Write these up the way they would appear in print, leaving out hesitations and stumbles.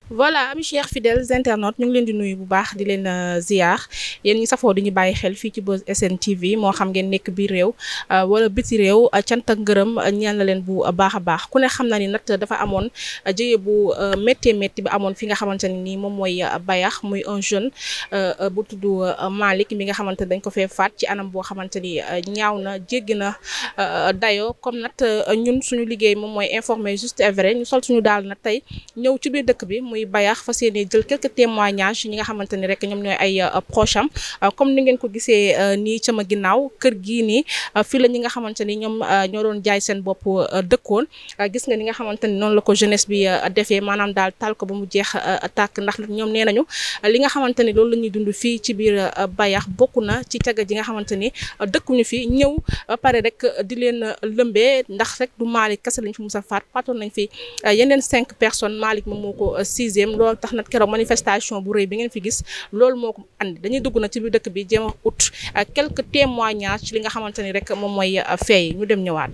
voilà ami chers fidèles internautes ñu ngi leen di nuyu bu baax di leen ziar yéen ñi safoo di ñu bàyyi xel fii ci Buzz SN TV moo xam ngeen nekk biir réew wala biti réew cant ak ngërëm ñeel na leen bu baax a baax ku ne xam na ni nag dafa amoon jëye bu métti métti bi amoon fi nga xamante ne nii moom mooy Bayax muy un jeune bu tudd Malick mi nga xamante ne dañ ko fee faat ci anam boo xamante ni ñaaw na jéggi na dayo comme nag ñun suñu liggéey moom mooy informer juste et vrai ñu sol suñu daal nag tey ñëw ci biir dëkk bi muy Bayax fas yéene jël quelques témoignages ñi nga xamante ni rek ñoom ñooy ay proches am comme ni ngeen ko gisee nii sama ginnaaw kër gii nii fii la ñi nga xamante ni ñoom ñoo doon jaay seen bopp dëkkoon gis nga ni nga xamante ni noonu la ko jeunesse bi defee maanaam daal taal ko ba mu jeex tàkk ndax ñoom nee nañu li nga xamante ni loolu la ñuy dund fii ci biir Bayax bokk na ci caga ji nga xamante ni dëkkuñu fi ñëw pare rek di leen lëmbee ndax rek du Malick kese lañ fi mus a faat faatoon nañ fi yeneen 5 personnes Malick moom moo ko sixième loolu tax nag keroog manifestation bu rëy bi ngeen fi gis loolu moo ko andi dañuy dugg na ci biir dëkk bi jéem a ut quelques témoignages ci li nga xamante ni rek moom mooy fee ñu dem ñëwaat.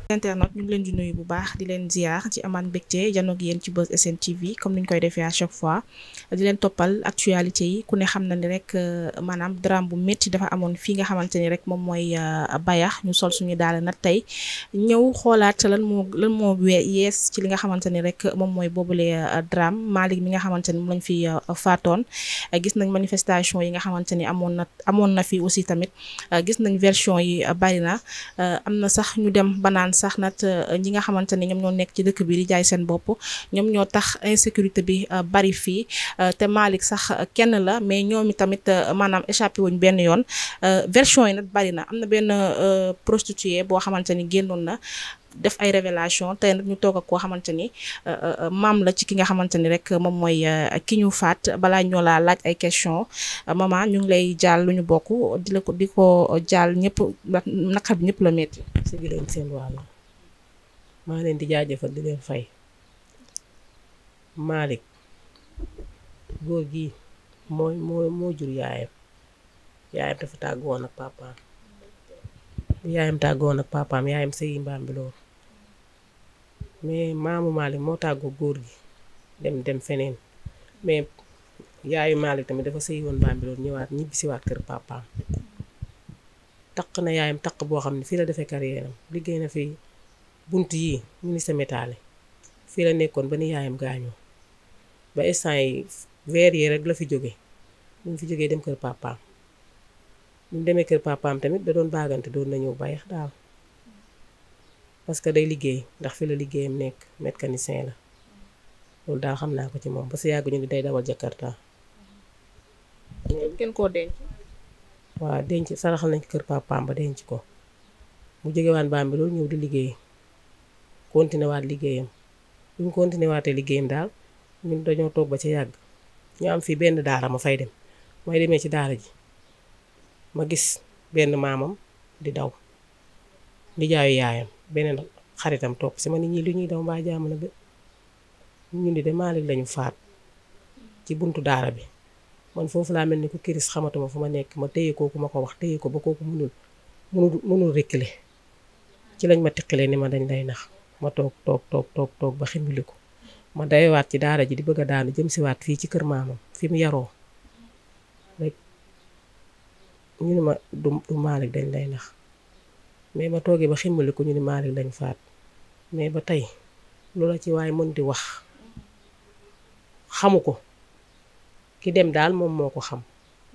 internet ñu ngi leen di nuyu bu baax di leen ziar ci amaan mbégte janoog yéen ci Buzz SN TV comme ni ñu koy defee à chaque fois di leen toppal actualité yi ku ne xam na ni rek maanaam drame bu métti dafa amoon fii nga xamante ni rek moom mooy Bayax ñu sol suñu daal nag tey ñëw xoolaat lan moo yees ci li nga xamante ni rek moom mooy boobule drame Malick mi nga xamante ni moom lañ fi faatoon gis nañ manifestation yi nga xamante ni amoon na fi aussi tamit gis nañ version yi bari na am na sax ñu dem banaan sax nag ñi nga xamante ni ñoom ñoo nekk ci dëkk bi di jaay seen bopp ñoom ñoo tax insécurité bi bari fii te Malick sax kenn la mais ñoomi tamit maanaam échappé wuñ benn yoon version yi nag bari na am na benn prostituée boo xamante ni génnoon na def ay révélation tey nag ñu toog ak koo xamante ni maam la ci ki nga xamante ni rek moom mooy ki ñu faat balaa ñoo laa laaj ay question maman ñu ngi lay jaal lu ñu bokk di ko jaal ñëpp naqar bi ñëpp la metti si gi leen seen wàll maa leen di jaajëfal di leen fay Malick góor gi moo jur yaayam dafa tàggoon ak papaam yaayam sëyi mbaam bi loolu mais maamu Malick moo tàggoo góor gi dem feneen mais yaayu Malick tamit dafa sëyi woon mbaam bi loolu ñëwaat ñibbisiwaat kër papaam taq na yaayam taq boo xam ne fii la defee carrière am liggéey na fi bunt yi ministre métalé fii la nekkoon ba ni yaayam gaañoo ba instant yi weer yi rek la fi jóge bu mu fi jógee dem kër papaam bu mu demee kër papaam tamit da doon baagante doon na ñëw Bayax daal parce que day liggéey ndax fi la liggéeyam nekk mécanicien la loolu daal xam naa ko ci moom parce que yàgg ñu ni day dawal Jakarta. kenn koo denc. waaw denc saraxal nañ kër papaam ba denc ko mu jógewaan baam bi loolu ñëw di liggéey continué waat liggéeyam bi mu continué waatee liggéeyam daal ñun dañoo toog ba ci yàgg ñu am fii benn daara ma fay dem may demee ci daara ji ma gis benn maamam di daw di jaayu yaayam beneen xaritam topp si ma nit ñi lu ñuy daw mbaa jàmm na ba ñu ni de Malick lañu faat ci buntu daara bi man foofu laa mel ni ku kiris xamatuma fu ma nekk ma téye kooku ma ko wax téye ko ba kooku mënul reculer ci lañ ma tiqilee ni ma dañ lay nax ma toog ba ximbili ko ma dayewaat ci daara ji di bëgg a daanu jëm si waat fii ci kër maamam fi mu yaroo rek ñu ni ma du Malick dañ lay nax mais ma toogee ba ximbali ko ñu ni Malick lañ faat mais ba tey loola ci waaye mën di wax xamu ko ki dem daal moom moo ko xam.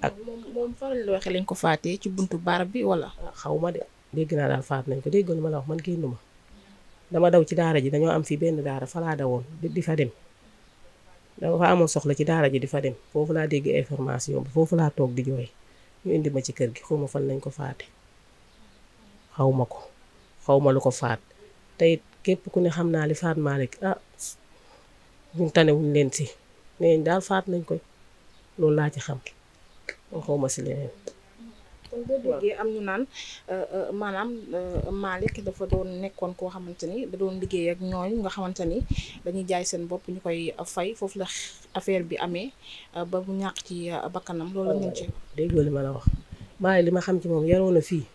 ak moom faral la waxee lañ ko faatee ci buntu barab bi wala. xaw ma de dégg naa daal faat nañ ko dégg lu ma la wax man génn ma dama daw ci daara ji dañoo am fii benn daara fa laa dawoon di fa dem dama fa amoon soxla ci daara ji di fa dem foofu laa dégg information bi foofu laa toog di jooy ñu indi ma ci kër gi xawma fan lañ ko faate xaw ma lu ko faat tey képp ku ne xam naa li faat Malick ñun tanewuñ leen si nee daal faat nañ ko loolu laa ci xam xaw ma si leneen. kon boo déggee am ñu naan maanaam Malick dafa doon nekkoon koo xamante ni da doon liggéey ak ñooñu nga xamante ni dañuy jaay seen bopp ñu koy fay foofu la affaire bi amee ba mu ñàkk ci bakkanam loolu la ñu ci. déggoo li ma la wax Malick li ma xam ci moom yaroon na fii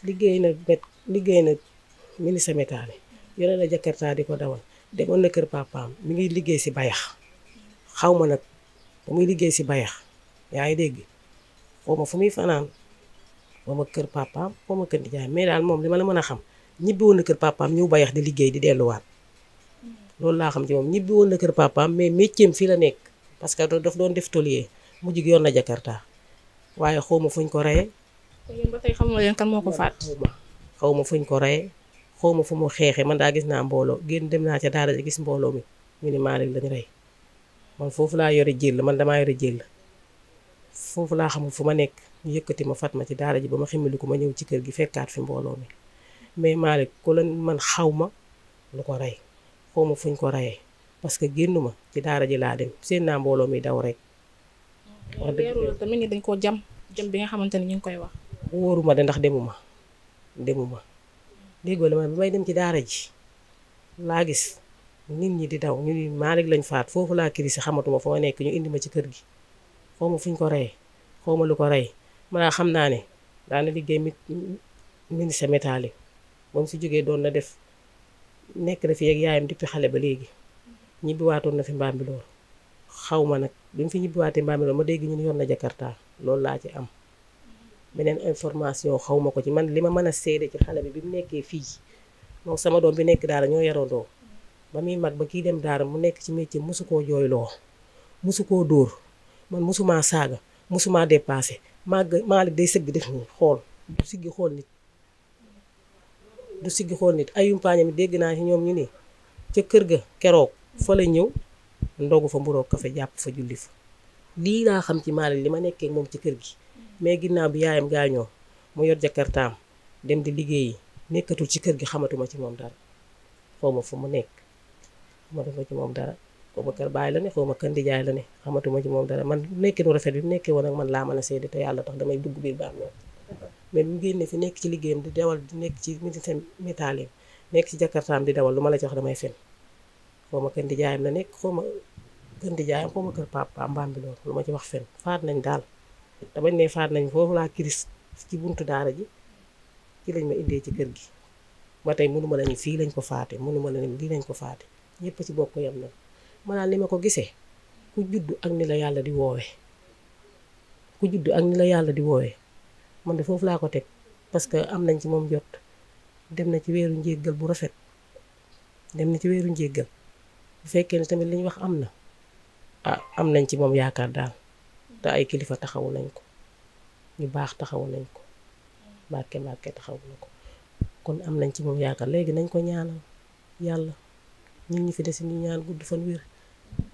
liggéey na ministre métalé yore na Jakarta di ko dawal demoon na kër papaam mi ngi liggéey si Bayax xaw ma nag ba muy liggéey si bayax yaa ngi dégg xaw ma fu muy fanaan xaw ma kër papaam xaw ma kër nijaayam mais daal moom li ma la mën a xam ñibbi woon na kër papaam ñëw bayax di liggéey di delluwaat loolu laa xam ci moom ñibbi woon na kër papaam mais métier fii la nekk parce que daf doon def tôlier mujj gi yor na Jakarta waaye xaw ma fuñ ko reyee. te yéen ba tey xamul leen kan moo ko faat. xaw ma fuñ ko reyee xaw ma fu mu xeexee man daa gis naa mbooloo génn dem naa ca daara ji gis mbooloo mi ñu ni Malick lañ rey man foofu laa yore jël man damaa yore jël foofu laa xamul fu ma nekk ñu yëkkati ma fat ma ci daara ji ba ma ximmiliku ma ñëw ci kër gi fekkaat fi mbooloo mi mais Malick ku la man xaw ma lu ko rey xaw ma fuñ ko reyee parce que génnuma ci daara ji laa dem seen naa mbooloo mi daw rek. wax dëgg tamit ni dañ koo jam bi nga xamante ni ñu ngi koy wax. wóoruma de ndax demuma déggoo la man bi may dem ci daara ji laa gis nit ñi di daw ñu ni Malick lañ faat foofu laa crise xamatuma foo nekk ñu indi ma ci kër gi xaw ma fuñ ko reyee xaw ma lu ko rey man xam naa ne daana liggéey ministre métallique moom si jógee doon na def nekk na fi ak yaayam depuis xale ba léegi ñibbiwaatoon na fi Mbambilor xaw ma nag bi mu fi ñibbiwaatee Mbambilor ma dégg ñu ne yor na Jakarta loolu laa ci am beneen information xaw ma ko ci man li ma mën a seede ci xale bi mu nekkee fii moom sama doom bi nekk daara ñoo yarandoo ba muy mag ba kii dem daara mu nekk ci métier mosu koo jooyloo mosu koo dóor man mosumaa saaga mosumaa dépassé Malick day sëgg def nii xool du siggi xool nit ay yumpaañam mi dégg naa ci ñoom ñu ni ca kër ga keroog fa la ñëw ndogu fa mburoog kafe jàpp fa julli fa lii laa xam ci Malick li ma nekkee moom ci kër gi mais ginnaaw bi yaayam gaañoo mu yor Jakartaam dem di liggéeyi nekkatul ci kër gi xamatuma ci moom dara xaw ma fu mu nekk xamatuma ci moom dara xaw ma kër baay la ne xaw ma kër ndijaay la ne xamatuma ci moom dara man nekkee nu rafet bi mu nekkee woon ak man laa mën a seede te yàlla tax damay dugg biir bàmmeel mais bu mu génnee fi nekk ci liggéeyam di dawal di nekk ci ministère métallique nekk ci Jakartaam di dawal lu ma la ci wax damay fen xaw ma kër ndijaayam la nekk xaw ma kër ndijaayam xaw ma kër papa Mbambilor lu ma ci wax fen faat nañ daal te bañ ne faat nañ foofu laa kiris ci buntu daara ji ci lañ ma indee ci kër gi ba tey mënuma la ni fii lañ ko faate mënuma la ni lii lañ ko faate ñëpp ci bokk yam na ma daal li ma ko gisee ku juddu ak ni la yàlla di woowee man de foofu laa ko teg parce que am nañ ci moom jot dem na ci weeru njéggal bu rafet bu fekkee ne tamit li ñu wax am na am nañ ci moom yaakaar daal te ay kilifa taxawu nañ ko ñu baax taxawu nañ ko Mbàkke taxawu na ko kon am nañ ci moom yaakaar léegi nañ ko ñaanal yàlla ñun ñi fi des ñu ñaan gudd fan wér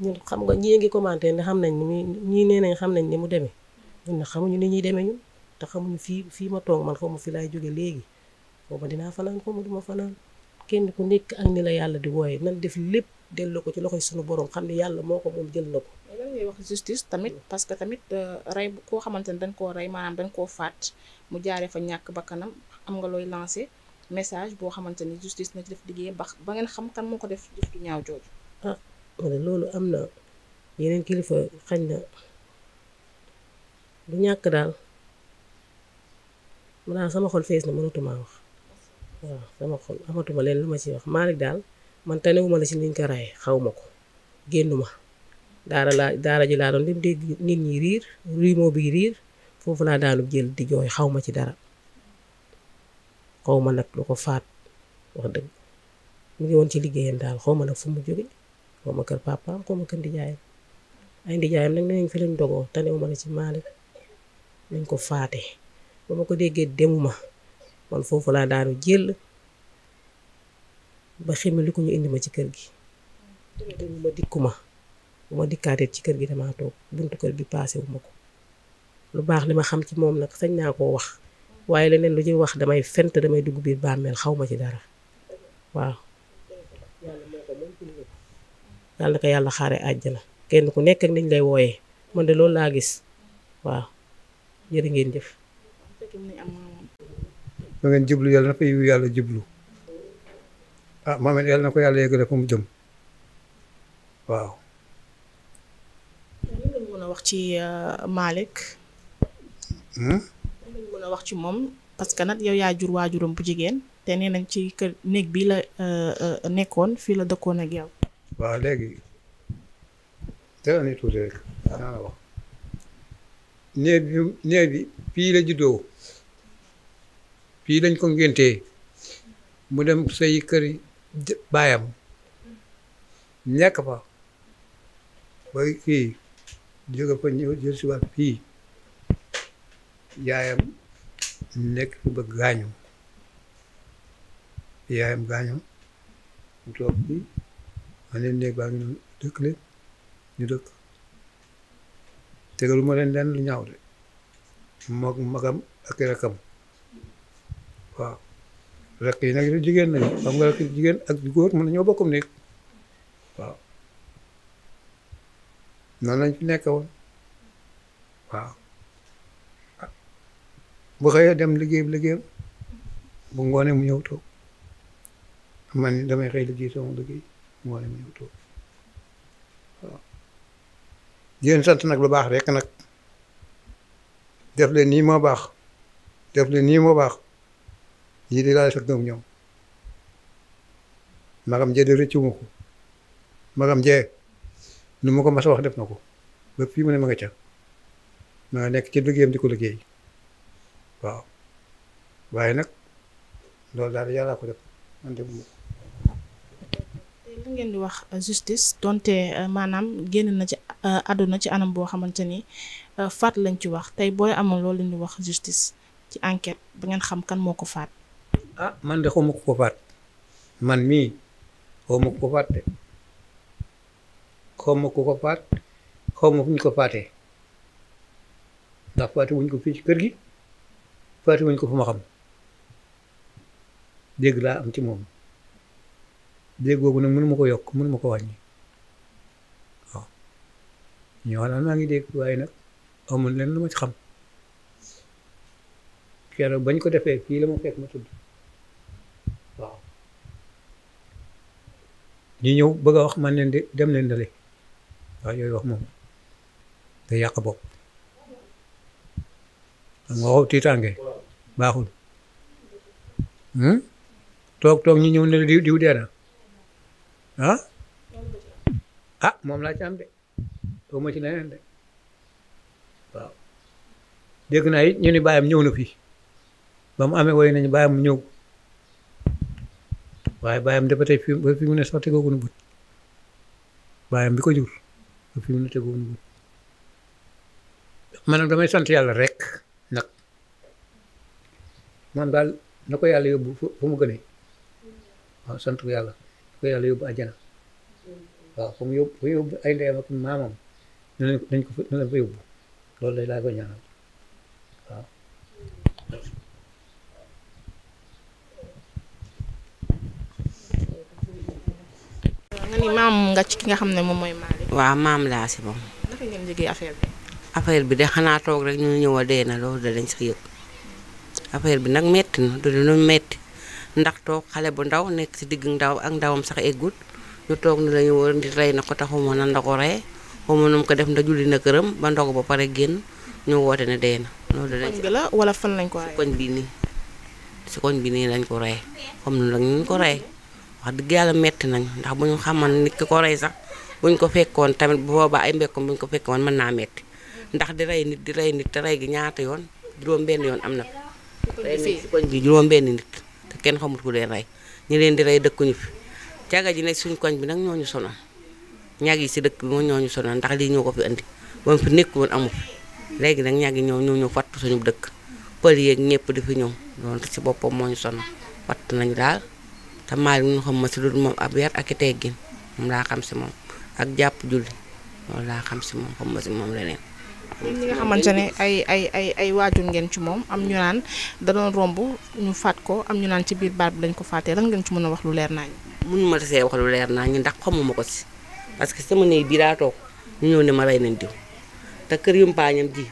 ñun xam nga ñii ngi commenté ne xam nañ ni ñii nee nañ xam nañ ni mu demee ñun nag xamuñu ni ñuy demee ñun te xamuñu fii ma toog man xaw ma fi laay jóge léegi xaw ma dinaa fanaan xaw ma duma fanaan kenn ku nekk ak ni la yàlla di wooye nan def lépp delloo ko ci loxoy suñu borom xam ne yàlla moo ko moom jël na ko. mais lan ngay wax justice tamit parce que tamit rey koo xamante ne dañ koo rey maanaam dañ koo faat mu jaaree fa ñàkk bakkanam am nga looy lancé message boo xamante ni justice na ci def liggéey ba ngeen xam kan moo ko def jëf ju ñaaw jooju. loolu am na yeneen kilifa xañ na du ñàkk daal maanaam sama xol fees na mënatuma wax waaw sama xol amatuma leen lu ma ci wax Malick daal man tanewuma la ci niñ ko rey xaw ma ko génnuma daara ji laa doon dem dégg nit ñi riir moo bi riir foofu laa daanu jël di jooy xaw ma ci dara xaw ma nag lu ko faat wax dëgg mu ngi woon ci liggéeyam daal xaw ma nag fu mu jóge xaw ma kër papaam xaw ma kër ndijaayam ay ndijaayam nag nenañ fi lañ dogoo tanewuma la ci Malick nañ ko faate ba ma ko déggee demuma man foofu laa daanu jël ba xime li ko ñu indi ma ci kër gi demuma dikkuma bu ma dikkaatee ci kër gi damaa toog buntu kër bi paase wu ma ko lu baax li ma xam ci moom nag sañ naa koo wax waaye leneen lu ñuy wax damay fent damay dugg biir bàmmeel xaw ma ci dara waaw yàlla na ko yàlla xaare àjjana kenn ku nekk ak niñ lay wooyee man de loolu laa gis waaw jërë ngeen jëf da ngeen jublu yàlla na fa yiw yàlla jublu moom it yàlla na ko yàlla yeggale fa mu jëm waaw. lan nga mën a wax ci Malick. lan nga mën a wax ci moom parce que nag yow yaa jur waajuram bu jigéen te nee nañ ci kër néeg bi la nekkoon fii la dëkkoon ak yow. waaw léegi te ani tuuti rek naa la wax néeg bi fii la juddoo fii lañ ko ngéntee mu dem sëy kër baayam nekk fa ba kii jóge fa ñëw jël si waat fii yaayam nekk fi ba gaañu mu toog fii ma ne néeg baa ngi noonu dëkk leen ñu dëkk tegalu ma leen lenn lu ñaaw de mook magam ak rakam waaw rek yi nag jigéen nañu xam nga rek jigéen ak góor mën nañoo bokkum néeg waaw noonu lañ fi nekk woon waaw bu xëyee dem liggéeyam bu ngoonee mu ñëw toog man ni damay xëy liggéey sama liggéey bu ngoonee mu ñëw toog waaw di leen sant nag lu baax rek nag def leen nii moo baax def leen nii moo baax lii di laa sax ñoom magam jee de rëccu ma ko magam jee nu ma ko mas a wax def na ko ba fii mu ne ma nga ca ma nga nekk ci liggéeyam di ko liggéey waaw waaye nag loolu daal yàlla ko def man de mu lu ngeen di wax justice donte maanaam génn na ci àdduna ci anam boo xamante ni faat lañ ci wax tey booy amoon loolu leen di wax justice ci enquête ba ngeen xam kan moo ko faat. ah man de xawma ko faat man mii xawma ko faat de xawma ko faat xawma fu ñu ko faatee ndax faati wuñ ko fii ci kër gi faati wuñ ko fu ma xam dégg laa am ci moom dégg googu nag mënu ma ko yokk mënu ma ko wàññi waaw ñoo xam maa ngi dégg waaye nag amul leen lu ma ci xam keroog bañ ko defee fii la ma fekk ma tudd waaw ñu ñëw bëgg a wax man leen di dem leen dale waaw yooyu wax moom day yàq bopp xam nga waxu tiitaange baaxul toog ñu ñëw ne diw dee na moom laa ci am de doo ma ci leneen de waaw dégg naa it ñu ni bàyyam ñëw na fii ba mu amee woy nañu bàyyam mu ñëw waaye bàyyam dafa tey ba fi mu ne sax tegoogu nu bët bàyyam bi ko jur ba fi mu ne tegoogu nu bët man damay sant yàlla rek nag man daal na ko yàlla yóbbu fu mu gënee waaw sant yàlla na ko yàlla yóbbu àjjana waaw fu mu yóbbu ay ndeyam ak maamam nañ ko fa yóbbu loolu lay laa ko ñaanal waaw nga ni maam nga ci ki nga xam ne moom mooy Malick. waaw maam laa si moom. naka ngeen jógee affaire bi. affaire bi de xanaa toog rek ñu ñëw a dee na loolu da dañ sax yëg affaire bi nag metti na du lu metti ndax toog xale bu ndaw nekk si digg ndaw ak ndawam sax eggut ñu toog ni lañu war di rey na ko taxuma na nda ko rey xawma nu mu ko def nda julli na këram ba ndog ba pare génn ñu woote ne dee na loolu da dañ koñ bi la wala fan lañ ko rey. koñ bi nii si koñ bi nii lañ ko rey comme nu nag ñu ko rey wax dëgg yàlla metti nañu ndax bu ñu xaman nit ki ko rey sax buñ ko fekkoon tamit bu boobaa ay mbekkoon buñ ko fekkoon mën naa metti ndax di rey nit te rey gi ñaata yoon juróom-benn yoon am na rey nit si koñ bi juróom-benn nit te kenn xamut ku leen rey ñi leen di rey dëkkuñu fi caga ji nekk suñ koñ bi nag ñooñu sonal ñag yi si dëkk bi moom ñooñu sonal ndax lii ñoo ko fi andi ba mu fi nekk woon amu fi léegi nag ñag yi ñoo fatt suñu dëkk pël yeeg ñëpp di fi ñëw loolu si boppam moo ñu sonal fatt nañu daal te Malick ñu xam ma si lu dul moom ab yar ak i teggin moom laa xam si moom ak jàpp julli loolu laa xam si moom xam ma si moom leneen. ñi nga xamante ne ay waajur ngeen ci moom am ñu naan da doon romb ñu faat ko am ñu naan ci biir baat bi lañ ko faatee lan ngeen ci mën a wax lu leer naa ñu. mënuma see wax lu leer naa ñu ndax xamuma ko si parce que sama néeg bii daa toog ñu ñëw ne ma rey nañ diw te kër yumpaañam ji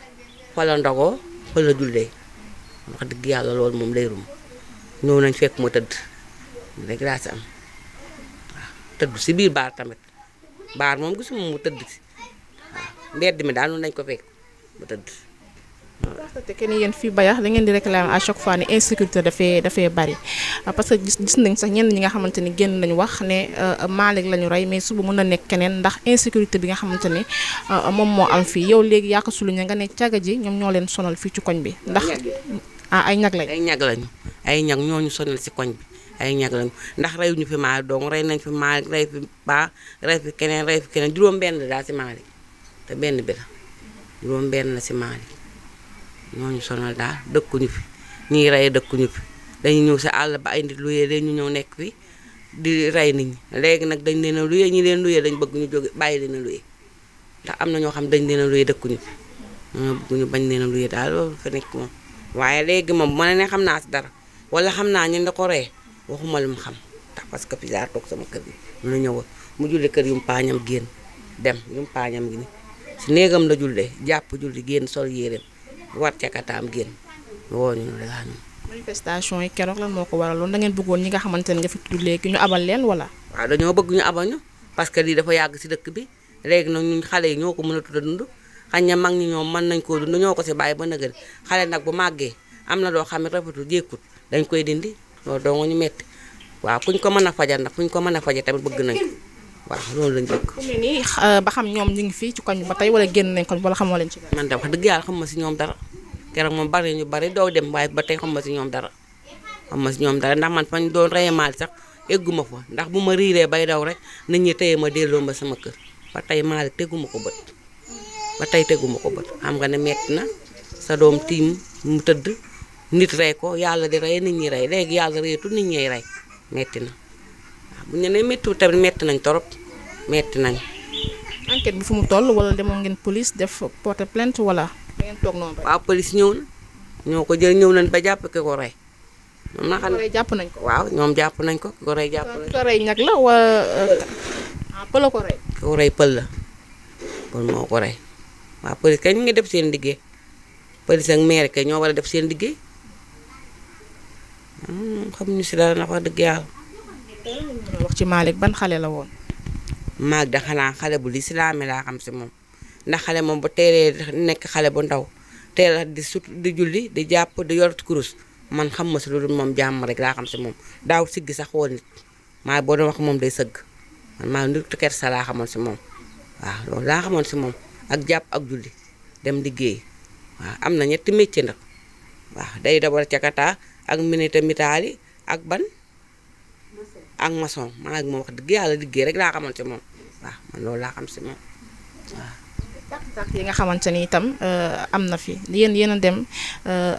fa la ndogoo fa la jullee wax dëgg yàlla loolu moom leerum ñëw nañ fekk ma tëdd rek laa si am waaw tëdd si biir baar tamit baar moom gisuma mu tëdd si waaw mbedd mi daal noonu nañ ko fekk ba tëdd te kenn yéen fii Bayax da ngeen di réclamer à chaque fois ne insécurité dafay bari parce que gis nañ sax ñenn ñi nga xamante ni génn nañu wax ne Malick la ñu rey mais suba mën na nekk keneen ndax insécurité bi nga xamante ni moom moo am fii yow léegi yaa ko suluñe nga ne caga ji ñoom ñoo leen sonal fii ci koñ bi ndax ay ñag lañ ay ñag ñooñu sonal si koñ bi ay ñag lañu ndax reyuñu fi Malick donc rey nañ fi Malick rey fi Ba rey fi keneen juróom benn daal si Malick te benn bi la juróom benn la si Malick ñooñu sonal daal dëkkuñu fi ñii rey dëkkuñu fi dañu ñëw si àll ba ay nit luyee dañu ñëw nekk fi di rey nit ñi léegi nag dañ leen a luyee ñi leen luyee dañ bëgg ñu jóge bàyyi leen a luyee ndax am na ñoo xam dañ leen a luyee dëkkuñu fi ñoo bëgg ñu bañ leen a luyee daal loolu fa nekk moom waaye léegi moom bu ma ne xam naa si dara wala xam naa ñu da ko rey waxuma lu mu xam ndax parce que fi daa toog sama kër gi mu ñëw mu julli kër yu mu paañam génn dem yu mu paañam gi ni si néegam la jullee jàpp julli génn sol yéreem war cakataam génn woo ñu ne laa ñu. manifestation yi keroog lan moo ko waraloon da ngeen bëggoon ñi nga xamante ne nga fi tudd léegi ñu abal leen wala. waaw dañoo bëgg ñu abal ñu parce que lii dafa yàgg si dëkk bi léegi nag ñun xale yi ñoo ko mën a tudd dund xañ na mag ñi ñoom mën nañ koo dund ñoo ko si bàyyi ba nëgën xale nag bu màggee am na loo xam ne rafetul jékkut dañ koy dindi loolu doo nga ñu metti waaw kuñ ko mën a fajal nag fuñ ko mën a faje tamit bëgg nañ ko waaw loolu lañ bëgg. fu mu ne nii ba xam ñoom ñu ngi fii ci koñ ba tey wala génn nañ koñ wala xamoo leen ci dara. man de wax dëgg yàlla xam ma si ñoom dara keroog moom bari ñu bari doo dem waaye ba tey xam ma si ñoom dara ndax man fañ doon reye Malick sax egguma fa ndax bu ma riiree bay daw rek nit ñi téye ma delloo ma sama kër ba tey Malick teguma ko bët xam nga ne metti na sa doom tiim mu tëdd nit rey ko yàlla di rey nit ñi rey léegi yàlla reetul nit ñi rey metti na waaw bu ñu nee méttiwul tamit metti nañ torop metti nañ. enquête bi fu mu toll wala demoon ngeen police def porter plainte wala da ngeen toog noonu rek. waaw police ñëw na ñoo ko jël ñëw nañ ba jàpp ki ko rey. moom na xam ne jàpp nañ ko. waaw ñoom jàpp nañ ko ki ko rey jàpp nañ ko. ki ko rey ñag la wala pël la ko rey. ki ko rey pël la pël moo ko rey waaw police kay ñu ngi def seen liggéey police ak maire kay ñoo war a def seen liggéey xamuñu si dara ndax wax dëgg yàlla. wax ci Malick ban xale la woon. maag da xanaa xale bu lislaame laa xam si moom ndax xale moom bu teelee nekk xale bu ndaw teel di sut di julli di jàpp di yor kurus man xam ma si lu dul moom jàmm rek laa xam si moom daaw siggi sax xool nit maa boo doon wax moom day sëgg man maa nit kersa laa xamoon si moom waaw loolu laa xamoon si moom ak jàpp ak julli dem liggéey waaw am na ñetti métier nag waaw day dabal cakata ak minita mitaali ak ban ak maçon maa ngi moom wax dëgg yàlla liggéey rek laa xamoon si moom waaw man loolu laa xam si moom waaw. tàkk-tàkk yi nga xamante ni itam am na fi yéen a dem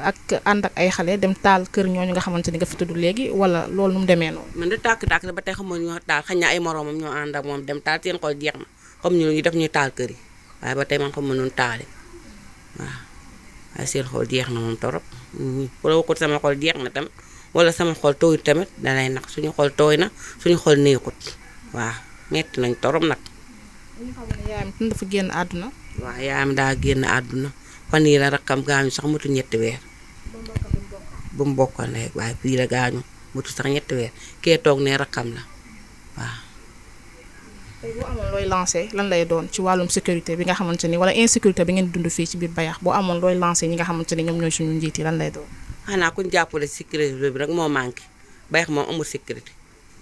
ak ànd ak ay xale dem taal kër ñooñu nga xamante ni nga fi tudd léegi wala loolu nu mu demee noonu. man de tàkk-tàkk ba tey xamoon ñoo taal xañ na ay moroomam ñoo ànd ak moom dem taal seen xol jeex na xam ñu def ñuy taal kër yi waaye ba tey man xam ma noonu taale waaw waaye seen xol jeex na moom torop wala ko sama xol jeex na tamit wala sama xol tooy tamit dalay nag suñu xol tooy na suñu xol neexut waaw metti nañ torop nag. ñu xam ne yaayam tam dafa génn àdduna. waaw yaayam daa génn àdduna fan yii la rakkam gaañu sax mutu ñetti weer. bu mu bokkoon rek waaye fii la gaañu mutu sax ñetti weer kee toog ne rakkam la waaw. tey boo amoon looy lancé lan lay doon ci wàllum sécurité bi nga xamante ni wala insécurité bi ngeen dund fii ci biir Bayax boo amoon looy lancé ñi nga xamante ni ñoom ñooy suñu njiit yi lan lay doon. xanaa ku ñu jàppale ci sécurité bi rek moo manqué Bayax moom amul sécurité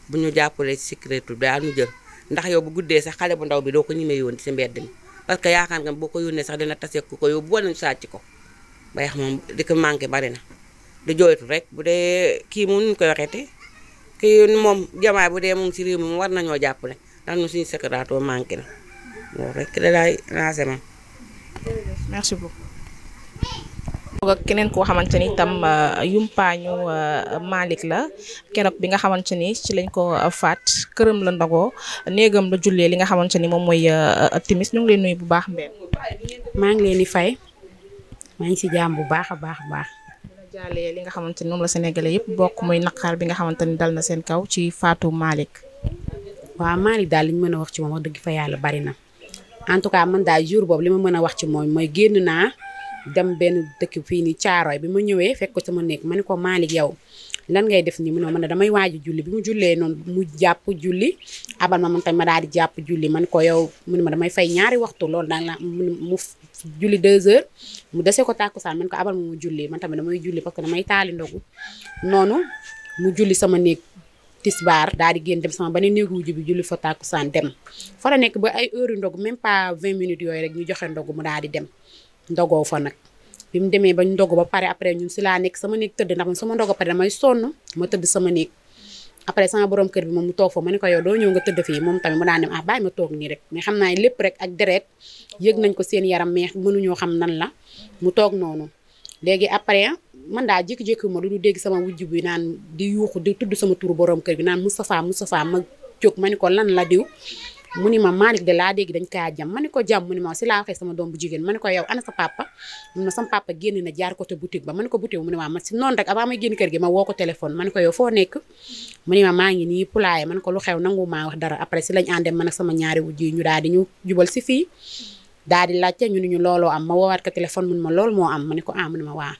bu ñu jàppalee ci sécurité bi daal ñu jël ndax yow bu guddee sax xale bu ndaw bi doo ko ñemee yoon ci mbedd mi parce que yaakaar nga boo ko yónnee sax dina tase ku ko yóbbu wala ñu sàcc ko Bayax moom di ko manqué bari na di jooytu rek bu dee kii moom ñu koy waxeete kii moom jamaay bu dee mu ngi ci réew mi moom war nañoo jàppale ndax ñu suñu sécurité manqué na loolu rek da laay lancé moom. merci beaucoup. ak keneen koo xamante ni itam yumpaañu Malick la keroog bi nga xamante ni ci lañ ko faat këram la ndogoo néegam la jullee li nga xamante ni moom mooy timis ñu ngi leen nuyu bu baax mbeen maa ngi leen di fay maa ngi si jàmm bu baax a baax a baax. jaalee li nga xamante ni moom la sénégalais yëpp bokk muy naqar bi nga xamante ni dal na seen kaw ci faatu Malick. waaw Malick daal li ñu mën a wax ci moom wax dëgg fa yàlla bari na en tout cas man daal jour boobu li ma mën a wax ci moom mooy génn naa dem benn dëkk fii nii Caaroy bi ma ñëwee fekk ko sama néeg ma ne ko Malick yow lan ngay def nii mu ne man damay waaj a julli bi mu jullee noonu mu jàpp julli abal ma man tamit ma daal di jàpp julli man ko yow mu ne ma damay fay ñaari waxtu loolu daal la mu julli 2 heures mu dese ko tàkkusaan man ko abal ma mu julli man tamit damay julli parce que damay taali ndogu noonu mu julli sama néeg tisbaar daal di génn dem sama beneen néegu wujju bi julli fa tàkkusaan dem fa la nekk ba ay heure yu ndogu même pas 20 minutes yooyu rek ñu joxe ndogu mu daal di dem ndogoo fa nag bi mu demee ba ñu ndogu ba pare après ñun si laa nekk sama néeg tëdd ndax man sama ndogu pare damay sonn ma tëdd sama néeg après sama borom kër bi moom mu toog fa ma ne ko yow doo ñëw nga tëdd fii moom tamit mu daan dem ah bàyyi ma toog nii rek mais xam naa lépp rek ak deret yëg nañ ko seen yaram mais mënuñoo xam nan la mu toog noonu léegi après man daa jékki-jékki ma du dégg sama wujj bi naan di yuuxu di tudd sama turu borom kër bi naan Moustapha Moustapha ma jóg ma ne ko lan la diw mu ni ma Malick de laa dégg dañ kaa jam ma ne ko jam mu ni ma si laa waxee sama doom bu jigéen ma ne ko yow ana sa papa mun ma sama papa génn na jaar côté boutique ba ma ne ko boutique mu ne ma si noonu rek avant may génn kër gi ma woo ko téléphone ma ne ko yow foo nekk mu ni ma maa ngi nii poulailler ma ne ko lu xew nangu maa wax dara après si lañ àndee man ak sama ñaari wujj yi ñu daal di ñu jubal si fii daal di laajte ñu ni ñu looloo am ma woowaat ko téléphone mun ma loolu moo am ma ne ko ah mu ne ma waa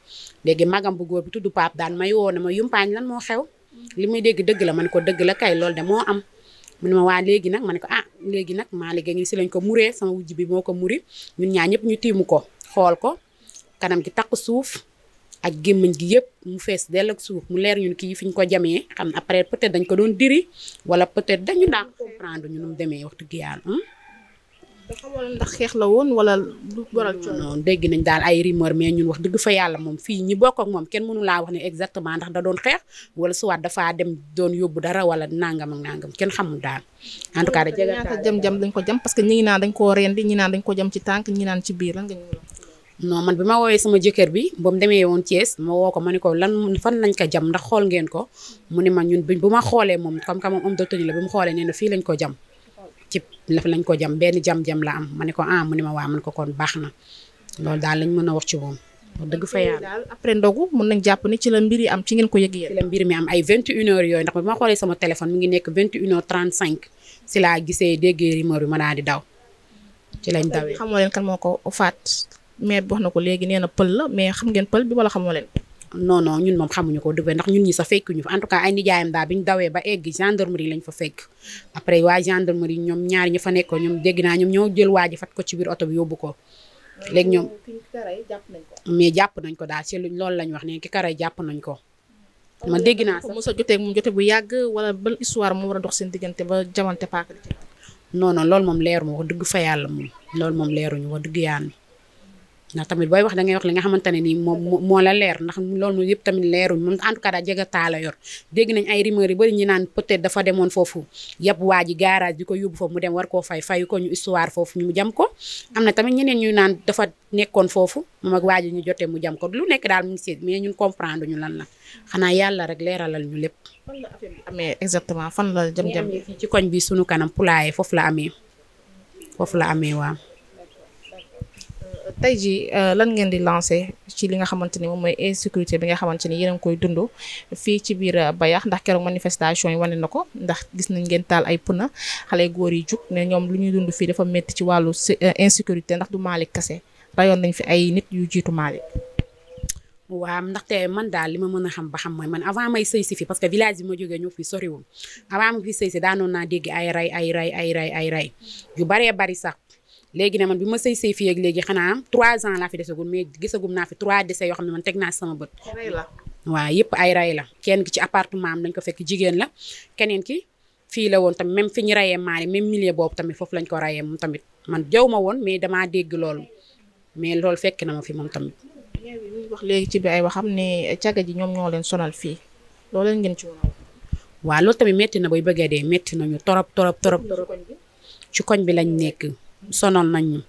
léegi magam bu góor bi tudd Pape daan may woo ne ma yumpaañ lan moo xew li may dégg dëgg la ma ne ko dëgg la kay loolu de moo am mu ne ma waa léegi nag ma ne ko ah léegi nag maa liggéey ngi si lañ ko muree sama wujj bi moo ko muri ñun ñaar ñëpp ñu tiimu ko xool ko kanam gi takk suuf ak gémmiñ gi yëpp mu fees dell ak suuf mu leer ñun kii fi ñu ko jamee xam na après peut-être dañ ko doon diri wala peut-être dañu daa comprendre ñu nu mu demee wax dëgg yàlla da xamoon ndax xeex la woon wala lu waral coono. non dégg nañ daal ay rumeur mais ñun wax dëgg fa yàlla moom fii ñi bokk ak moom kenn mënu laa wax ne exactement ndax da doon xeex wala soit dafaa dem doon yóbbu dara wala nangam ak nangam kenn xamul daal en tout cas da ñaata jam-jam dañ ko jam parce que ñi ngi naan dañ koo rendi ñi naan dañ ko jam ci tànk ñi naan ci biir lan nga ñu non man bi ma woowee sama jëkkër bi ba mu demee woon Thiès ma woo ko ma ne ko lan fan lañ ko jam ndax xool ngeen ko mu ne ma ñun bu ma xoolee moom comme que moom homme de tenue la bi mu xoolee nee na fii lañ ko jam ci lañ ko jam benn jam-jam la am ma ne ko ah mu ne ma waa man ko kon baax na loolu daal lañ mën a wax ci moom wax dëgg fa yàlla daal après ndogu mun nañ jàpp ni ci la mbir yi am ci ngeen ko yëg yéen ci la mbir mi am ay 21 heures yooyu ndax bi ma xoolee sama téléphone mi ngi nekk 21 heures 35 si laa gisee déggee rumeur bi ma daal di daw ci lañ dawee xamoo leen kan moo ko faat mais wax na ko léegi nee na pël la mais xam ngeen pël bi wala xamoo leen non non ñun moom xamuñu ko dëgg ndax ñun ñi sa fekkuñu fa en tout cas ay nijaayam daal bi ñu dawee ba egg gendarmerie lañ fa fekk après waa gendarmerie ñoom ñaari ñu fa nekkoon ñoom dégg naa ñoom ñoo jël waa ji fat ko ci biir oto bi yóbbu ko léegi ñoom mais jàpp nañ ko daal ci loolu lañ wax ne ki karay jàpp nañ ko man dégg naa sax mos a jotee moom jote bu yàgg wala ban histoire moo war a dox seen diggante ba jamante paaka non non loolu moom leeru ma wax dëgg fa yàlla moom loolu moom leeruñu wax dëgg yàlla ndax tamit booy wax da ngay wax li nga xamante ne nii moo la leer ndax loolu moom yëpp tamit leeruñ moom en tout cas daal jega taala yor dégg nañ ay rumeur yu bari ñi naan peut-être dafa demoon foofu yàpp waa ji garage bi ko yóbbu foofu mu dem war koo fayu ko ñu histoire foofu ñu jam ko am na tamit ñeneen ñu naan dafa nekkoon foofu moom ak waa ji ñu jotee mu jam ko lu nekk daal mu ngi seet mais ñun comprendre ñu lan la xanaa yàlla rek leeralal ñu lépp fan la affaire bi amee exactement fan la jam-jam ci koñ bi sunu kanam poulailler foofu la amee waaw tey jii lan ngeen di lancé ci li nga xamante ni moom mooy insécurité bi nga xamante ni yéen a ngi koy dund fii ci biir Bayax ndax keroog manifestation yi wane na ko ndax gis nañ ngeen taal ay pneu xale góor yi jug ne ñoom lu ñuy dund fii dafa métti ci wàllu insécurité ndax du Malick kese rayoon nañ fi ay nit yu jiitu Malick. waaw ndaxte man daal li ma mën a xam ba xam mooy man avant may sëy si fi parce que village bi ma jógee ñëw fii soriwul avant ma fi sëy si daanoon naa dégg ay ray yu baree bari sax. léegi ne man bi ma sëy fii ak léegi xanaa 3 ans laa fi desagum mais gisagum naa fi 3 décès yoo xam ne man teg naa sama bët. waaw yëpp ay ray la kenn ki ci appartement am dañ ko fekk jigéen la keneen ki fii la woon tamit même fi ñu rayee maari même milieu boobu tamit foofu lañ ko rayee moom tamit man jaw ma woon mais damaa dégg loolu mais loolu fekk na ma fi moom tamit. ñu wax léegi ci bi ay waxam ne caga ji ñoom ñoo leen sonal fii loolu leen ngeen ci woon. waaw loolu tamit métti na bay bëggee dee métti nañu torop ci koñ bi lañ nekk. sonal nañ ñu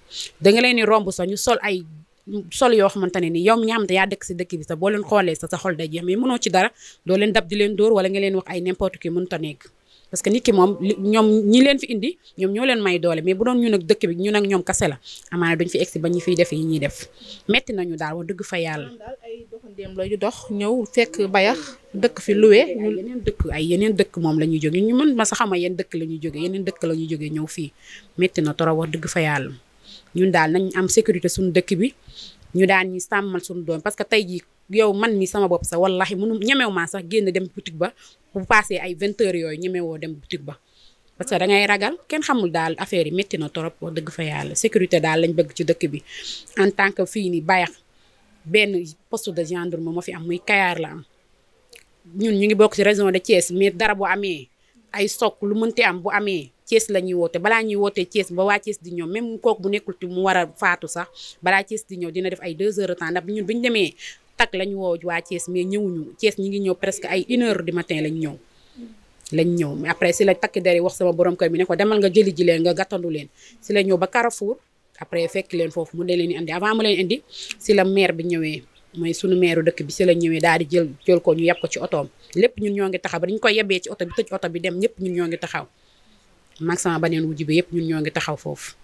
da nga leen di romb sax ñu sol yoo xamante ne ni yow mi nga xamante yaa dëkk si dëkk bi sax boo leen xoolee sa xol day jeex mais mënoo ci dara doo leen dab di leen dóor wala nga leen wax ay n'importe qui mënut a nekk parce que nit ki moom ñoom ñi leen fi indi ñoom ñoo leen may doole mais bu doon ñun ak dëkk bi ñun ak ñoom kase la amaana duñ fi egsi ba ñu fiy def yi ñuy def metti nañu daal wax dëgg fa yàlla. daal ay doxandéem la yu dox ñëw fekk Bayax dëkk fi luwe. yeneen dëkk moom la ñuy jóge ñu mën ma sa xama yenn dëkk la ñuy jóge yeneen dëkk la ñuy jóge ñëw fii metti na torop wax dëgg fa yàlla ñun daal nañ am sécurité suñu dëkk bi ñu daan ñi sàmmal suñu doom parce que tey jii yow man mi sama bopp sax wallahi mënu ñemew maa sax génn dem boutique ba bu passé ay 20 heures yooyu ñemewoo dem boutique ba parce que da ngay ragal kenn xamul daal affaire yi métti na trop wax dëgg fa yàlla sécurité daal lañ bëgg ci dëkk bi en tant que fii ni Bayax benn poste de gendarme moo fi am muy Kayar la am ñun ñu ngi bokk ci région de Thiès mais dara bu amee ay sok lu mënti am bu amee Thiès la ñuy woote balaa ñuy wootee Thiès ba waa Thiès di ñëw même kooku bu nekkul ti mu war a faatu sax balaa Thiès di ñëw dina def ay 2 heures de temps ndax ñun bi ñu demee tak lañu woo waa Thiès mais ñëwuñu Thiès ñi ngi ñëw presque ay 1 heure du matin lañ ñëw mais après si la takk der yi wax sama borom kër bi ne ko demal nga jëli ji leen nga gàttandu leen si la ñëw ba Carrefour après fekk leen foofu mu de leen di andi avant mu leen indi si la maire bi ñëwee mooy sunu maire dëkk bi si la ñëwee daal di jël ko ñu yeb ko ci otoom lépp ñun ñoo ngi taxaw ba dañu koy yebee ci oto bi tëj oto bi dem ñëpp ñun ñoo ngi taxaw mag sama baneen wujj bi yëpp ñun ñoo ngi taxaw foofu.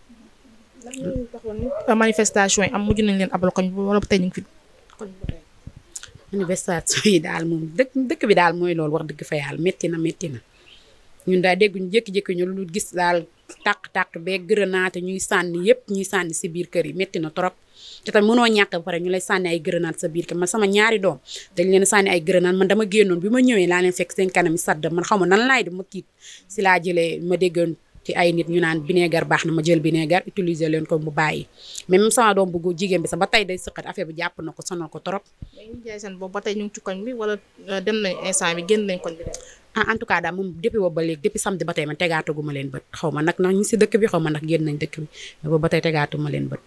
manifestation yi am mujj nañ leen abal koñ wala tey ñu ngi fi manifestation yi daal moom dëkk bi daal mooy loolu wax dëgg fa yàlla métti na ñun daal dégg ñu jékki-jékki ñu lu gis daal tàq-tàq bee grenade ñuy sànni yëpp ñuy sànni si biir kër yi métti na trop te tamit mënoo ñàkk ba pare ñu lay sànni ay grenade sa biir kër man sama ñaari doom dañ leen sànni ay grenade man dama génnoon bi ma ñëwee laa leen fekk seen kanam yi sadd man xaw ma nan laay def ma tiit si laa jëlee ma déggoon ci ay nit ñu naan vinaigre baax na ma jël vinaigre utiliser leen ko mu bàyyi même sama doom bu jigéen bi sax ba tey day sëqat affaire bi jàpp na ko sonal ko trop. ñu jaay seen boobu ba tey ñu ngi ci koñ bi wala dem nañ instant bi génn nañ koñ bi en tout cas daal moom depuis boobu ba léegi depuis samedi ba tey man tegaataguma leen bët xaw ma nag ñu si dëkk bi xaw ma nag génn nañ dëkk bi mais boobu ba tey tegaatuma leen bët.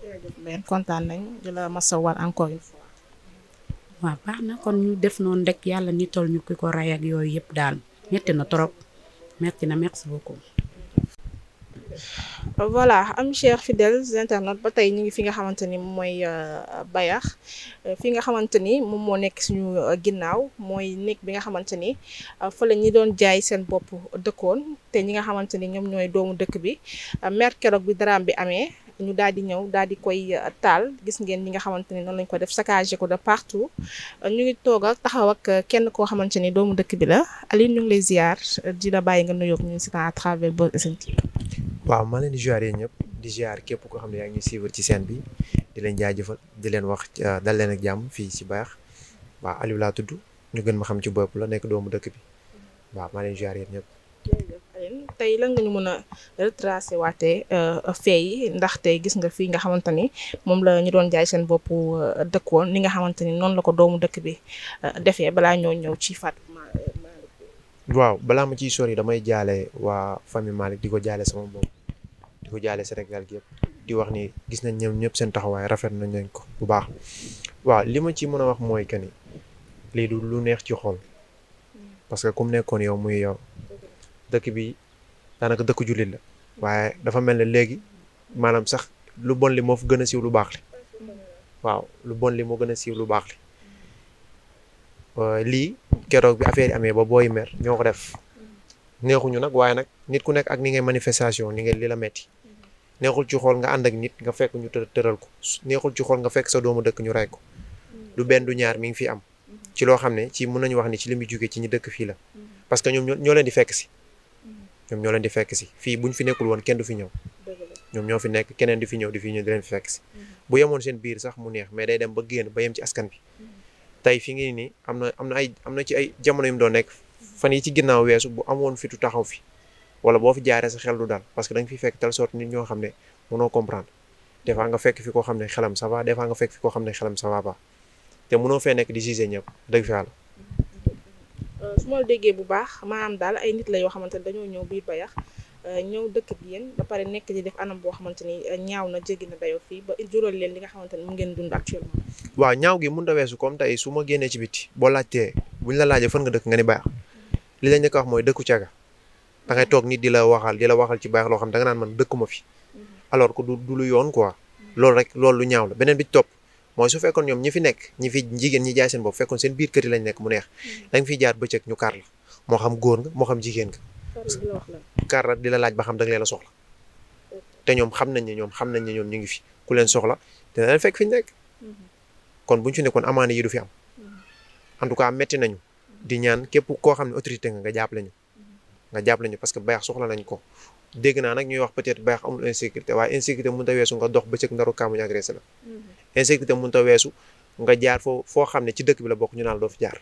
jërëjëf kontaan nañ di la masawaat encore une fois. waaw baax na kon ñu def noonu rek yàlla nital ñu ki ko ray ak yooyu yëpp daal metti na trop metti na merci beaucoup. voilà am chers fidèles internautes ba tey ñu ngi fi nga xamante ni mooy Bayax fi nga xamante ni moom moo nekk suñu ginnaaw mooy néeg bi nga xamante ni fa la ñi doon jaay seen bopp dëkkoon te ñi nga xamante ni ñoom ñooy doomu dëkk bi mer keroog bi daraam bi amee ñu daal di ñëw daal di koy taal gis ngeen ñi nga xamante ni noonu lañ ko def saccagé ko de partout ñu ngi toog ak taxaw ak kenn koo xamante ni doomu dëkk bi la Aline ñu ngi lay ziar di la bàyyi nga nuyoog ñu si à travers Buzz SN TV. waaw maa leen di ziar yéen ñëpp di ziar képp koo xam ne yaa ngi suivre ci scène bi di leen jaajëfal di leen wax dal leen ak jàmm fii ci Bayax waaw Aliou laa tudd ñu gën ma xam ci bopp la nekk doomu dëkk bi waaw maa leen di ziar yéen ñëpp. tey lan nga ñu mën a retracé waatee fee yi ndax tey gis nga fii nga xamante ni moom la ñu doon jaay seen bopp dëkkoon ni nga xamante ni noonu la ko doomu dëkk bi defee balaa ñoo ñëw ci Fatou Malick. waaw balaa ma ciy sori damay jaale waa famille Malick di ko jaale sama bopp di ko jaale Sénégal gi yëpp di wax ni gis nañ ñoom ñëpp seen taxawaay rafet nañ ko bu baax waaw li ma ci mën a wax mooy que ni lii du lu neex ci xol parce que comme nekkoon yow muy yow dëkk bi daanaka dëkk jullit la waaye dafa mel ne léegi maanaam sax lu bon li moo fi gën a siiw lu baax li waaw lu bon li moo gën a siiw lu baax li lii keroog bi affaire yi amee ba booy mer ñoo ko def neexuñu nag waaye nag nit ku nekk ak ni ngay manifestation ni ngay li la metti neexul ci xool nga ànd ak nit nga fekk ñu tëral ko neexul ci xool nga fekk sa doomu dëkk ñu rey ko du benn du ñaar mi ngi fi am ci loo xam ne ci mën nañu wax ni ci li muy jógee ci ñi dëkk fii la parce que ñoom ñoo leen di fekk si ñoom ñoo leen di fekk si fii buñ fi nekkul woon kenn du fi ñëw ñoom ñoo fi nekk keneen di fi ñëw di leen fi fekk si bu yemoon seen biir sax mu neex mais day dem ba génn ba yem ci askan bi tey fi ngi nii am na ci ay jamono yu mu doon nekk fan yi ci ginnaaw weesu bu amoon fitu taxaw fi wala boo fi jaaree sa xel du daal parce que da nga fi fekk telle sorte nit ñoo xam ne mënoo comprendre des fois nga fekk fi koo xam ne xelam ça va des fois nga fekk fi koo xam ne xelam ça va pas te mënoo fee nekk di juger ñëpp dëgg fi yàlla. su ma la déggee bu baax maanaam daal ay nit la yoo xamante ne dañoo ñëw biir Bayax ñëw dëkk bi yéen ba pare nekk di def anam boo xamante ni ñaaw na jéggi na dayoo fii ba jural leen li nga xamante ni mu ngeen dund actuellement. waaw ñaaw gi mënut a weesu comme tey su ma génnee ci biti boo laajtee buñ la laajee fan nga dëkk nga ni Bayax li lañ ko wax mooy dëkku caga da ngay toog nit di la waxal ci Bayax loo xam da nga naan man dëkkuma fi alors que du lu yoon quoi loolu rek loolu lu ñaaw la beneen bi ci topp mooy su fekkoon ñoom ñi fi nekk ñi fi jigéen ñi jaay seen bopp fekkoon seen biir kër yi lañ nekk mu neex da nga fiy jaar bëccëg ñu kar la moo xam góor nga moo xam jigéen nga kar la di la laaj ba xam da nga leen a soxla te ñoom xam nañ ne ñoom ñu ngi fi ku leen soxla dina leen fekk fi ñu nekk kon buñ fi nekkoon amaana yi du fi am en tout cas metti nañu di ñaan képp koo xam ne autorité nga jàppale ñu parce que Bayax soxla nañ ko dégg naa nag ñuy wax peut-être Bayax amul insécurité waaye insécurité mënut a weesu nga dox bëccëg ndaru kaamuñu agressé la insécurité mënut a weesu nga jaar foo xam ne ci dëkk bi la bokk ñu naan doo fi jaar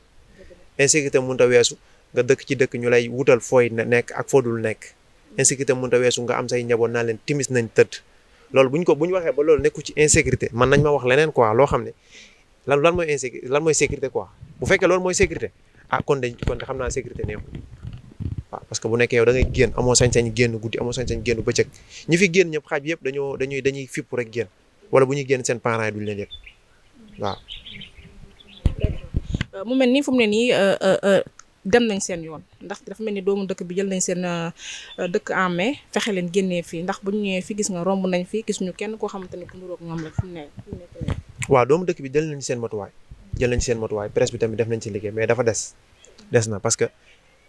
insécurité mënut a weesu nga dëkk ci dëkk ñu lay wutal fooy nekk ak foo dul nekk insécurité mënut a weesu nga am say njaboot naan leen timis nañ tëdd loolu bu ñu waxee ba loolu nekku ci insécurité man nañ ma wax leneen quoi loo xam ne lan mooy sécurité quoi bu fekkee loolu mooy sécurité kon de xam naa sécurité neexul waaw parce que bu nekkee yow da ngay génn amoo sañ-sañ génn guddi amoo sañ-sañ génn bëccëg ñi fi génn ñëpp xaaj bi yëpp dañuy fipp rek génn wala bu ñuy génn seen parents yi duñ leen yëg waaw. mu mel ni fu mu ne nii dem nañ seen yoon ndax dafa mel ni doomu dëkk bi jël nañ seen dëkk en main fexe leen génnee fii ndax bu ñu ñëwee fi gis nga romb nañ fi gis ñu kenn koo xamante ni ku niroog ñoom la fu mu nekk. waaw doomu dëkk bi jël nañ seen matuwaay presse bi tamit def nañ ci liggéey mais dafa des na parce que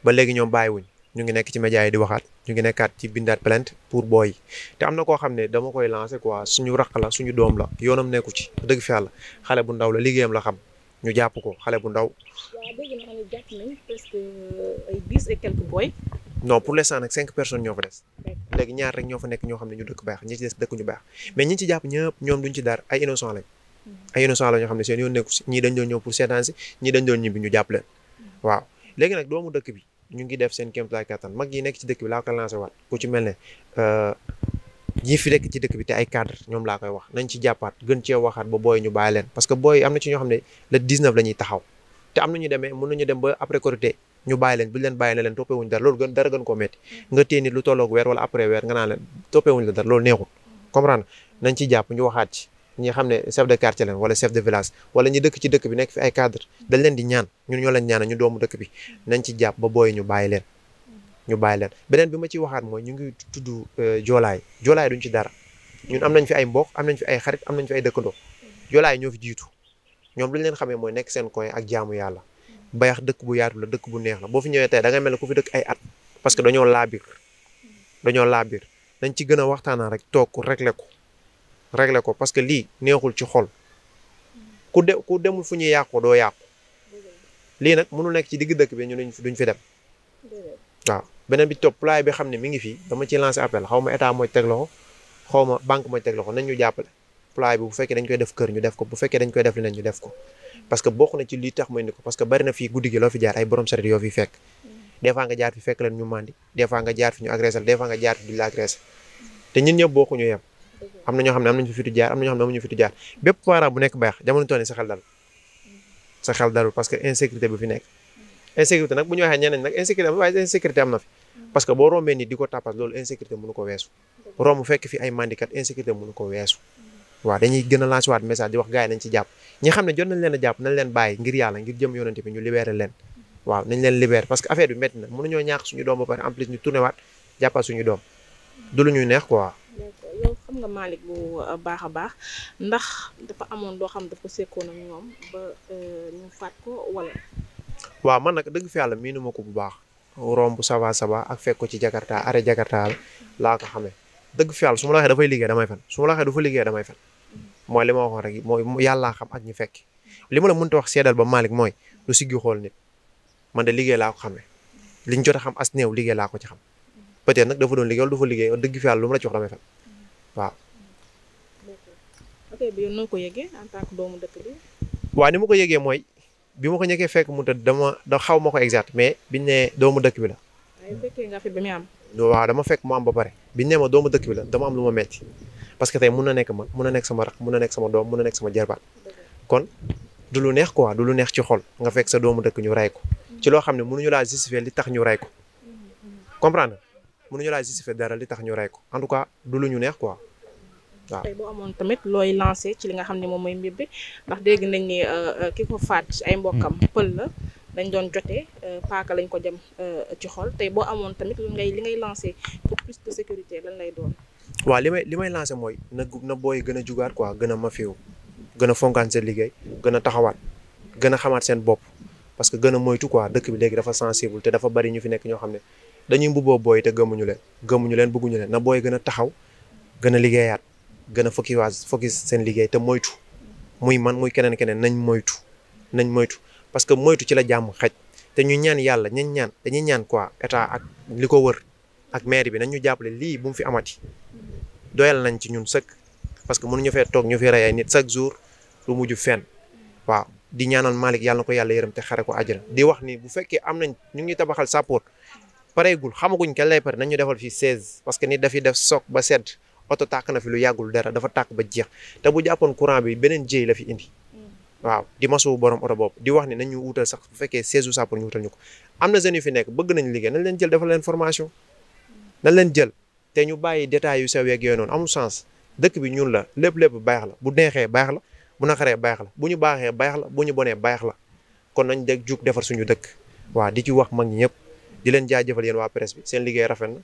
ba léegi ñoom bàyyiwuñ ñu ngi nekk ci média yi di waxaat ñu ngi nekkaat ci bindaat plainte pour booy yi te am na koo xam ne dama koy lancer quoi suñu raq la suñu doom la yoonam nekku ci dëgg fi yàlla xale bu ndaw la liggéeyam la xam ñu jàpp ko xale bu ndaw. waaw dégg naa ne jàpp nañ presque ay 10 et quelques boy. non pour l'instant nag 5 personnes ñoo fa des léegi ñaar rek ñoo fa nekk ñoo xam ne ñu dëkk baax ñi ci des dëkk ñu baax mais ñi ci jàpp ñëpp ñoom duñ ci dara ay innocent lañ ñoo xam ne seen yoon nekku si ñii dañ doon ñëw pour seetaan si ñii dañ doon ñibbi ñu jàpp leen waaw léegi nag doomu dëkk bi ñu ngi def seen kéemtalaay kattan mag yi nekk ci dëkk bi laa ko lancé waat ku ci mel ne ñi fi nekk ci dëkk bi te ay cadre ñoom laa koy wax nañ ci jàppaat gën cee waxaat ba booy ñu bàyyi leen parce que booy am na ci ñoo xam ne le 19 la ñuy taxaw te am nañu demee mën nañu dem ba après Korité ñu bàyyi leen bu leen bàyyi ne leen toppewuñu dara loolu dara gën koo metti nga téye nit lu tolloog weer wala après weer nga naan leen toppewuñu la dara loolu neexul comprendre nañ ci jàpp ñu waxaat ci ñi xam ne chef de quartier leen wala chef de village wala ñi dëkk ci dëkk bi nekk fi ay cadre dañ leen di ñaan ñun ñoo leen ñaanal ñu doomu dëkk bi nañ ci jàpp ba booy ñu bàyyi leen beneen bi ma ciy waxaat mooy ñu ngi tudd joolaay duñ ci dara ñun am nañ fi ay mbokk am nañ fi ay xarit am nañ fi ay dëkkandoo joolaay ñoo fi jiitu ñoom lu ñu leen xamee mooy nekk seen coin ak jaamu yàlla bayax dëkk bu yaatu la dëkk bu neex la boo fi ñëwee tey da ngay mel ne ku fi dëkk ay at parce que dañoo laabir dañ ci gën a waxtaanaa rek toog régler ko parce que lii neexul ci xol ku demul fu ñuy yàqu doo yàqu lii nag mënul nekk ci digg dëkk bi ñu duñ fi dem waaw beneen bi topp ployé bi xam ne mi ngi fii dama ci lancé appel xaw ma état mooy teg loxo xaw ma banque mooy teg loxo nañ ñu jàppale ployé bi bu fekkee dañ koy def kër ñu def ko bu fekkee dañ koy def leneen ñu def ko parce que bokk na ci lii tax may ni ko parce que bari na fii guddi gi loo fi jaar ay borom saret yoo fi fekk des fois nga jaar fi fekk leen ñu mandi des fois nga jaar fi ñu agressé des fois nga jaar fi du la agressé te ñun ñëpp bokkuñu yem am na ñoo xam ne am nañu fi fitu jaar am na ñoo xam ne amuñu fitu jaar bépp parent bu nekk baax jamono toll nii sa xel dalul parce que insécurité bi fi nekk insécurité nag bu ñu waxee ñeneen nag insécurité am na fi parce que boo rombee nit di ko tapas loolu insécurité mënu ko weesu romb fekk fi ay mandikat insécurité mënu ko weesu waaw dañuy gën a lancer waat message di wax gars yi nañ ci jàpp ñi xam ne jot nañ leen a jàpp nañ leen bàyyi ngir yàlla ngir jëm yonante bi ñu libéré leen waaw nañ leen libéré parce que affaire bi métti na mënuñoo ñàkk suñu doom ba pare en plus ñu tourné waat jàppal suñu doom du lu ñuy neex quoi. yow xam nga Malick bu baax a baax ndax dafa amoon loo xam dafa sekkoon ak ñoom ba ñu faat ko wala. waaw man nag dëgg fi yàlla miinu ma ko bu baax romb saba ak fekk ko ci Jakarta arrêt Jakarta laa ko xamee dëgg fi yàlla su ma la waxee dafay liggéey damay fen su ma la waxee du fa liggéey damay fen mooy li ma waxoon rek mooy yàllaa xam ak ñu fekk li ma la mënta wax seedal ba Malick mooy lu siggi xool nit man de liggéey laa ko xamee liñ jot a xam as néew liggéey laa ko ci xam peut-être nag dafa doon liggéey wala du fa liggéey dëgg fi yàlla lu ma la ci wax damay fen waaw. ok bi yow noo ko yëgee en tant que doomu dëkk bi. waaw ni ma ko yëgee mooy bi ma ko ñëkkee fekk mu tëdd da xaw ma ko exact mais biñ ne doomu dëkk bi la. waaye fekkee nga fi ba muy am. waaw dama fekk mu am ba pare biñ ne ma doomu dëkk bi la dama am lu ma metti parce que tey mun na nekk man mun na nekk sama rak mun na nekk sama doom mun na nekk sama jarbaat kon du lu neex quoi du lu neex ci xol nga fekk sa doomu dëkk ñu rey ko ci loo xam ne mënuñu laa justifier li tax ñu rey ko comprendre mënuñu laa justifier dara li tax ñu rey ko en tout cas du lu ñu neex quoi waaw. tey boo amoon tamit looy lancé ci li nga xam ne moom mooy mbir bi ndax dégg nañ ni ki ko faat ay mbokkam pël la dañ doon jotee paaka lañ ko dem ci xol tey boo amoon tamit li ngay lancé pour plus de sécurité lan lay doon. waaw li may lancé mooy na booy gën a jugaat quoi gën a mafiwu gën a fonkaan seen liggéey gën a taxawaat gën a xamaat seen bopp parce que gën a moytu quoi dëkk bi léegi dafa sensible te dafa bari ñu fi nekk ñoo xam ne dañuy mbubboo booy te gëmuñu leen bëgguñu leen na booy gën a taxaw gën a liggéeyaat gën a focus seen liggéey te moytu muy man muy keneen nañ moytu parce que moytu ci la jàmm xaj te ñu ñaan yàlla dañuy ñaan quoi état ak li ko wër ak maire bi nañ ñu jàppale lii bu mu fi amati doyal nañ ci ñun sëkk parce que mënuñu fee toog ñu fi rey ay nit chaque jour lu mujj fenn waaw di ñaanal Malick yàlla na ko yàlla yërëm te xare ko àjjana di wax ni bu fekkee am nañ ñu ngi tabaxal sappoor pareegul xamaguñ kenn lay pare nañu defal fii 16 parce que nit dafiy def soog ba sedd oto tàkk na fi lu yàggul dara dafa tàkk ba jeex te bu jàppoon courant bi beneen jéy la fi indi waaw di masu borom oto boobu di wax ni nañ ñu wutal sax bu fekkee 16 sappoor ñu wutal ñu ko am na jeunes yu fi nekk bëgg nañ liggéey nañ leen jël defal leen formation nañ leen jël te ñu bàyyi détails yu sew yeeg yooyu noonu amul sens dëkk bi ñun la lépp baax la bu neexee baax la bu naqaree baax la bu ñu baaxee baax la bu ñu bonee baax la kon nañ dégg jug defar suñu dëkk waaw di ci wax mag ñi ñëpp di leen jaajëfal yéen waa presse bi seen liggéey rafet na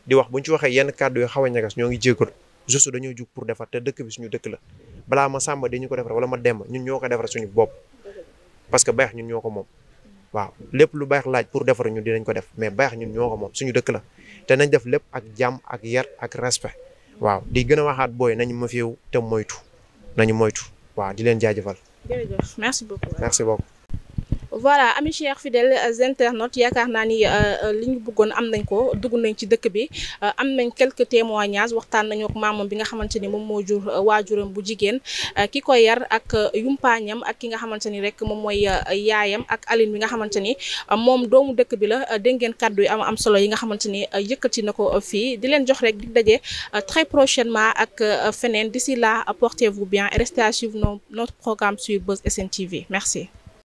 di wax bu ñu ci waxee yenn kàddu yu xaw a ñagas ñoo ngi jégalu juste dañoo jug pour defar te dëkk bi suñu dëkk la balaa ma sàmba di ñu ko defar wala ma demba ñun ñoo ko defar suñu bopp parce que baax ñun ñoo ko moom waaw lépp lu baax laaj pour defar ñun dinañ ko def mais baax ñun ñoo ko moom suñu dëkk la te nañ def lépp ak jàmm ak yar ak respect waaw di gën a waxaat booy nañu ma fiew te moytu nañu moytu waaw di leen jaajëfal. jërëjëf merci beaucoup. merci beaucoup. voilà amis chers fidèles internautes yaakaar naa ni li ñu bëggoon am nañ ko dugg nañ ci dëkk bi am nañ quelques témoignages waxtaan nañu ak maamam bi nga xamante ni moom moo jur waajuram bu jigéen ki ko yar ak yumpaañam ak ki nga xamante ni rek moom mooy yaayam ak Aline bi nga xamante ni moom doomu dëkk bi la dégg ngeen kàddu yi am solo yi nga xamante ni yëkkati na ko fii di leen jox rek di daje très prochainement ak feneen d'ici là portez-vous bien et restez à suivre notre programme sur Buzz SN TV merci.